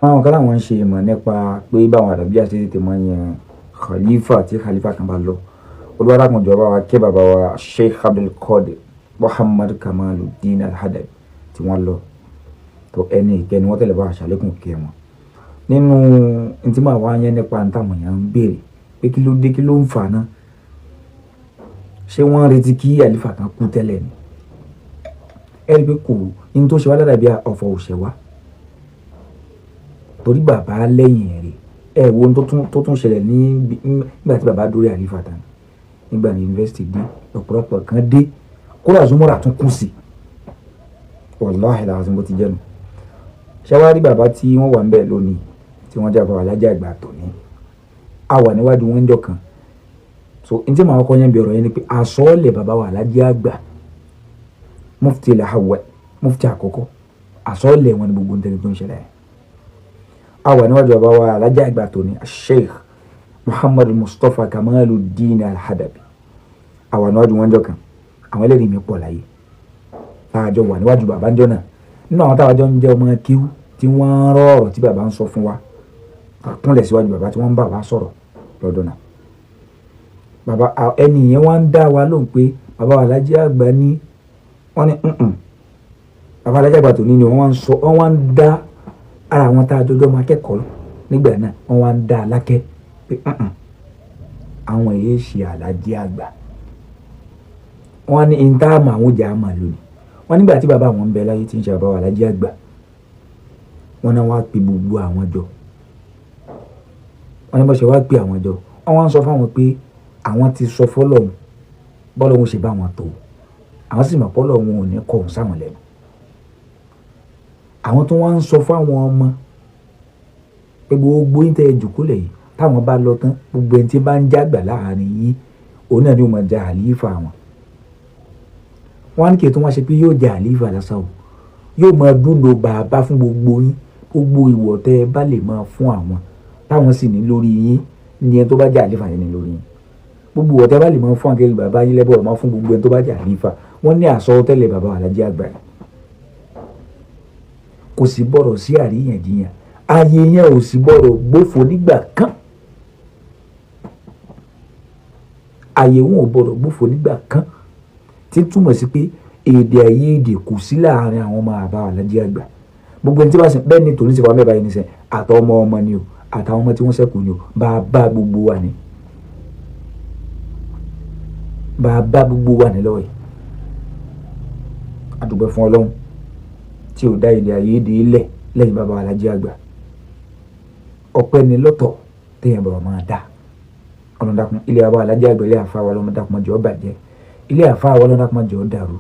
Àwọn kan láwọn ń ṣe ìmọ̀ nípa pé báwọn àdàbíyà ṣe tètè máa yan khalifa tí khalifa kan bá lọ. Olúwa dákun jọ̀ọ́ bá wa kẹ́ bàbá wa Sheikh Abdul Qadir Muhammad Kamaluddin Al-Hadabi tí wọ́n lọ. Tó ẹni ìkẹni wọ́n tẹ̀lé bá wa ṣàlékún kẹ́ wọn. Nínú ntí màá wá yẹn nípa ntàwọn èèyàn ń béèrè pé kí ló dé, kí ló ń fà náà, ṣé wọ́n ń retí kí àlífà kan kú tẹ́lẹ̀ ni? Ẹ rí i pé kò ní tó ṣe wá ládàbí ọ̀fọ̀ òṣè wá, torí bàbá lẹ́yìn rẹ̀. Ẹ wo ohun tó tún ṣẹlẹ̀ nígbà tí bàbá dórí àlífà tán, nígbà ní yunifásitì dé, ọ̀pọ̀lọpọ̀ kan dé, kódà Zumura tún kún sí. Wàláhì làwọn bó ti jẹ́nu. Ṣé wàá rí bàbá tí wọ́n wà ń bẹ̀ lónìí, tí wọ́n jẹ́ bàbá alájà àgbà tòní, a wà níwájú wọn jọ kan. So n tí màá kọ́ yẹn bí ọ̀rọ̀ yẹn ni pé àsọ̀ọ́lẹ̀ bàbá wa alájà àgbà, mufti lahawẹ, mufti àkọ́kọ́, àsọ̀ọ́lẹ̀ wọn ni gbogbo ntẹ́ni tó ń ṣẹlẹ̀ yẹn. A wà níwájú bàbá wa alájà àgbà tòní, Sheikh Muhammad Mustapha Kamaluddin Al-Hadabi. A wà níwájú wọn jọ kan. Àwọn ẹlẹ́rìí mi pọ̀ láyé tá a jọ wà níwájú bàbá ńjọ́ náà, nínú àwọn táwa jọ ń jẹ́ ọmọ kíw tí wọ́n ń rọ ọ̀rọ̀ tí bàbá ń sọ fún wa, kúnlẹ̀ síwájú bàbá tí wọ́n ń bá wa sọ̀rọ̀ lọ́dọ̀ náà. Bàbá ẹni yẹn wá ń dá wa lóhùn pé bàbá wa alájẹ́ àgbà ní, wọ́n ní bàbá alájẹ́ àgbà tòní ni. Wọ́n wá ń sọ, wọ́n wá ń dá ara àwọn tá a jọjọ́ máa kẹ́kọ̀ọ́ nígbà náà, wọ́n wá ń dá a lákẹ́ pé àwọn èyí ṣe alájẹ́ àgbà. Wọ́n ní ìntàmù àwọn ọjà àmà lónìí. Wọ́n nígbà tí bàbá àwọn ń bẹ láyé, tí ń ṣe bàbá wa alájẹ́ àgbà, wọ́n náà wá pe gbogbo àwọn jọ. Wọ́n ní bó ṣe wá pe àwọn jọ, wọ́n wá ń sọ fáwọn pé àwọn ti sọ fọ́lọ́hun bọ́lọ́hun ṣe bá wọn tó, àwọn sì mọ̀ pọ́lọ́hun ò ní kọ̀ ọ̀hún sáwọn lẹ́nu. Àwọn tó wá ń sọ fáwọn ọmọ pé gbogbo yín tẹ́ ẹ jòkó lẹ̀ yìí, táwọn bá lọ tán, gbogbo ẹni tí bá ń jágbà láàrin yín, òun náà ni ó máa jẹ àlífà wọn. Wọ́n á ní kí ètò wọn ṣe pé yóò jẹ àlífà lásán o, yóò máa dúndò bàbá fún gbogbo yín. Gbogbo ìwọ̀ tẹ́ ẹ bá lè máa fún àwọn táwọn sì ní lórí yín ní ẹni tó bá jẹ àlífà yẹn ní lórí yín, gbogbo ìwọ̀ tẹ́ ẹ bá lè máa fún àkẹ́rẹ́ bàbá yín lẹ́bọ̀rọ̀ máa fún gbogbo ẹni tó bá jẹ àlífà. Wọ́n ní àsọtẹ́lẹ̀ bàbá alájẹ́ àgbà yìí, kò sì gbọ́dọ̀ sí àríyànjiyàn, ayé yẹn ò sì gbọ́dọ̀ gbófo nígbà kan. Ayé wọn ò gbọ́dọ̀ gbófo nígbà kan, tí túmọ̀ sí pé èdè àìyedè kò sí láàrin àwọn ọmọ bàbá alájẹ́ àgbà. Gbogbo ẹni tí bá sìn bẹ́ẹ̀ ni tòní ti wà mẹ́ba yìí nísìn, àtọmọ ọmọ ni o, àtàwọn ọmọ tí wọ́n ṣẹ́kù ni o, bàbá gbogbo wa ni, bàbá gbogbo wa ni lọ́wọ́ yìí. A dúpẹ́ fún Ọlọ́run tí ò dá èdè àìyedè lẹ̀ lẹ́yìn bàbá alájẹ́ àgbà. Ọpẹ́ ni lọ́tọ̀ téèyàn bàbá máa dá. Ọlọ́run dákun, ilé bàbá alájẹ́ àgbà, ilé àfa wa, Ọlọ́run dákun má jẹ́ ó bàjẹ́. Ilé àfa wa, Ọlọ́run dákun má jẹ́ ó dàrú.